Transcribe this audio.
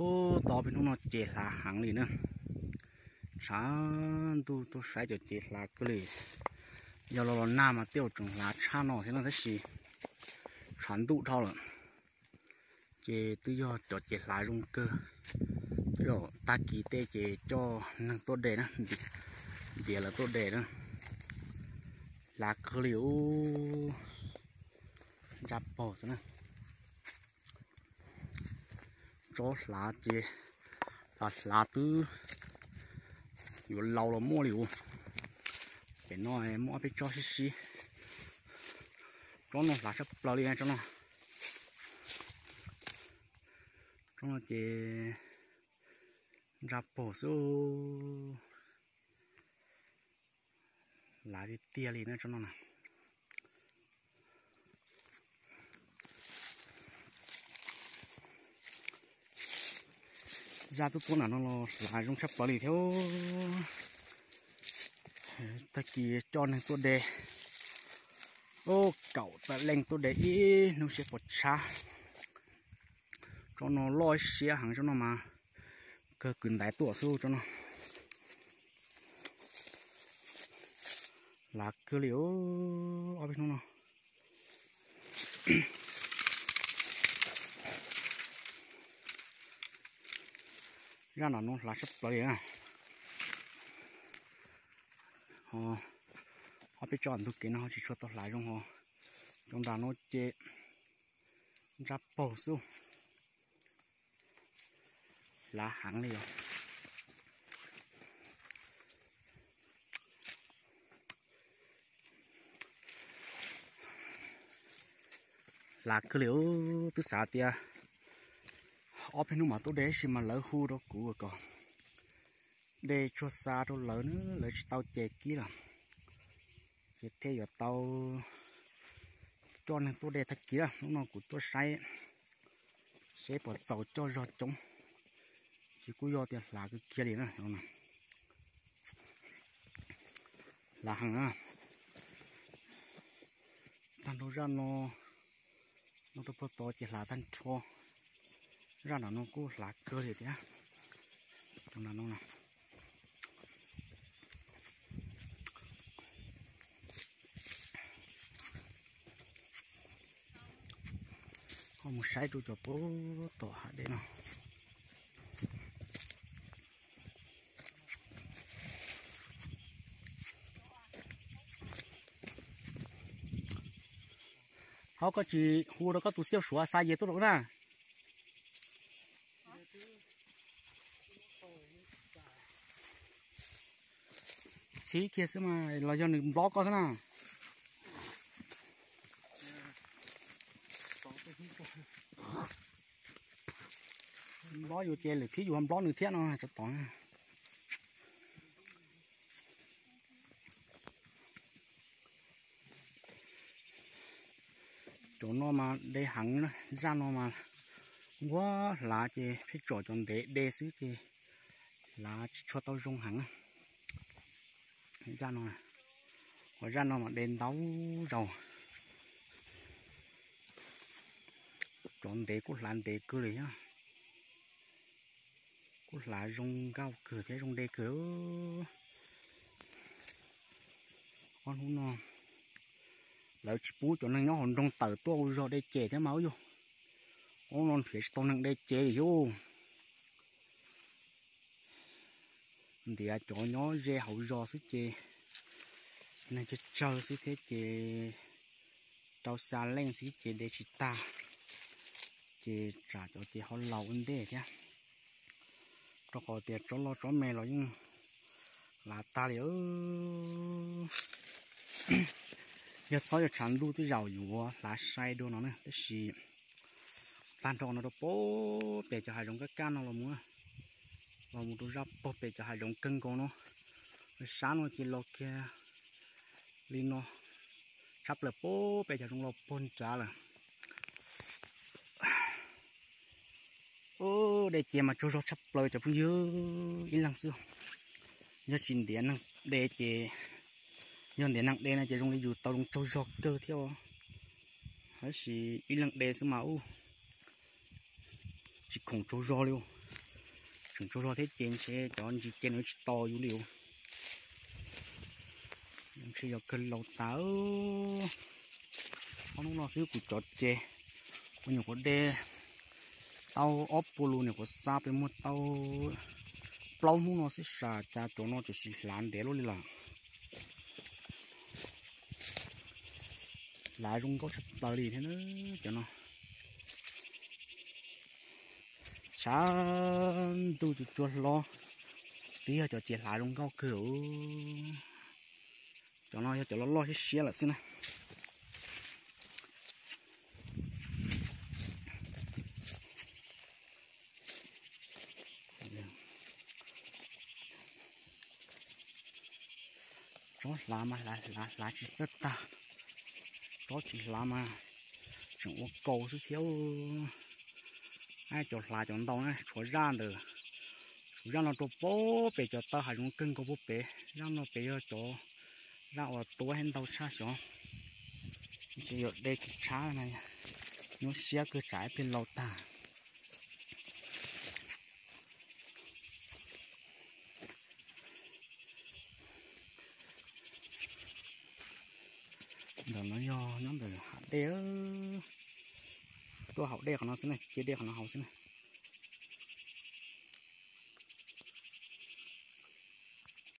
Ub, tau peb hnub no ces hlav heev li na. Tshav ntuj tuaj saib cov ces hlav kawg li. Yog los los nag mas tej zaum tseem hlav tshaj no thiab no tab sis tshav ntuj dhau lawm. Ces twb yog cov ces hlav zoo kawg. Tej zaum tag kis tej ces coj neeg tuaj de na, ntiav lawv tuaj de na. Hlav kawg li ub, ntsa paug xwb na. Tsob hlav ces hlav hlav twb yuav laus los muaj li ub. Pem no muaj ob peb tsob sib sib. Tsob no hlav tshaj plaws li tsob no. Tsob no ces ntsa paug xwb. Hlav tiag tiag li na tsob no na. Zaj tub tuab nram no los hlav zoo tshaj plaws li thiab. Tag kis coj neeg tuaj de, ub, kaum tawm leej tuaj de ib hnub siab pos tshab. Tsob no loj siab heev tsob no mas kawg kwv ntaiv tuaj xwb tsob no. Hlav kawg li ob peb hnub no. Zaj nram no hlav tshaj plaws li. Ob peb tsob ntug kev no ho tsis tshua tau hlav zoo ho. Cov nram no ces ntsa paug xwb. Hlav heev li os. Hlav kawg li, twb xav tias ob peb hnub mam tuaj de tab sis mas lawv hu rau kuv kom de tsuag xa rau lawv na, lawv tsis tau ces kib lawm. Ces thiaj yuav tau coj neeg tuaj de tag kis na. Hnub no kuv tuaj saib seb puas txaus coj zog coob. Ces kuj yog tias hlav kawg kiag li na. Hlav heev na. Tag nrho zaj no, no rau puag tod ces hlav tag nrho. Zaj nram no kuj hlav kawg li thiab. Cov nram no na. Ho mus saib rau cov puag tom hav dej no. Ho koj tsis hu rau koj tus xiauj suav xa yes tuaj rau na. Txhib kiag xwb mas los yog nws nplob koj xwb na. Nplob yus ces lwm thib yus ho nplob nws thiab no tov tod. Cov no mas de heev, zaj no mas nquag hlav ces pheej tsom cov ntev de xwb ces hlav tsis tshua tau zoo heev. Zaj no, ua zaj no mas de ntau zaus. Cov ntev kuj hlav ntev kawg li thiab. Kuj hlav zoo nkauj kawg thiab zoo de kawg. Ob hnub no lawv tsis pub cov neeg nyob hauv nroog tawm tuaj ua zog de ces thiab mas ub yug. Ob hnub no nrhiav tsis tau neeg de ces li thiab. Ntiav cov nyob ze hauv zos xwb ces neeg tsawg tsawg xwb thiab ces rau xya leej xwb ces de tsis tag. Ces tsam cov ces ho laus ua ntej thiab. Rau qhov tias tsob loj tsob me los yeej hlav tag li. Yog txhob yog tshav ntuj twb zaum yuav hlav sai dua no na tab sis tag nrho no rau pem cov hav zoov kaj kaj no los mus, los mus rau zaj pog pem cov hav zoov kawg nkaus no. Sab no ces los kiag li no, tshab plaws pem cov zoov los pog nrad lawm. Ub, de ces mas tsaug zog tshaj plaws cov phooj ywg, ib leeg xwb. Yog tsis ntiav neeg de ces, yog ntiav neeg de no ces zoo li yus tau zoo tsaug zog kawg thiab. Tab sis ib leeg de xwb mas ub, tsis khoom tsaug zog li. Tseem tsaug zog thiab ces ntshe cov ntsis ce no tsis tos yus li. Ntshe yog kawg laus tas. Ob hnub no xwb kuv cov ce, kuv nyuam qhuav de tau ob puas lus, nyuam qhuav xa pem muag tau plaub hnub no xwb, sav cas cov no tseem sis hlav ntev luaj li lawm. Hlav zoo nkauj tshaj plaws li thiab cov no. Tshav ntuj tsuas tsuag hlo, twb yog cov ces hlav zoo nkauj kawg. Cov no yog cov loj loj siab siab lawm xwb na. Tsob hlav mas hlav hlav hlav tsis txawj tag, tsob tsis hlav mas tseem ua kaus xwb thiab. Cov hlav cov ntau na tshuav zaj ntawm, tshuav zaj no rau pem cov taw hav zoov kawg nkaus pem, zaj no pem yog cov zaj uas tuab thiab ntau tshaj xyov. Ntshe yuav de kiag tshab no, nyuaj siab kawg tsam ib pliag laus tag. Ntawm no yog nyob ntawm hav dej, tuaj haus dej qhov no xwb na, cia dej qhov no haus xwb na.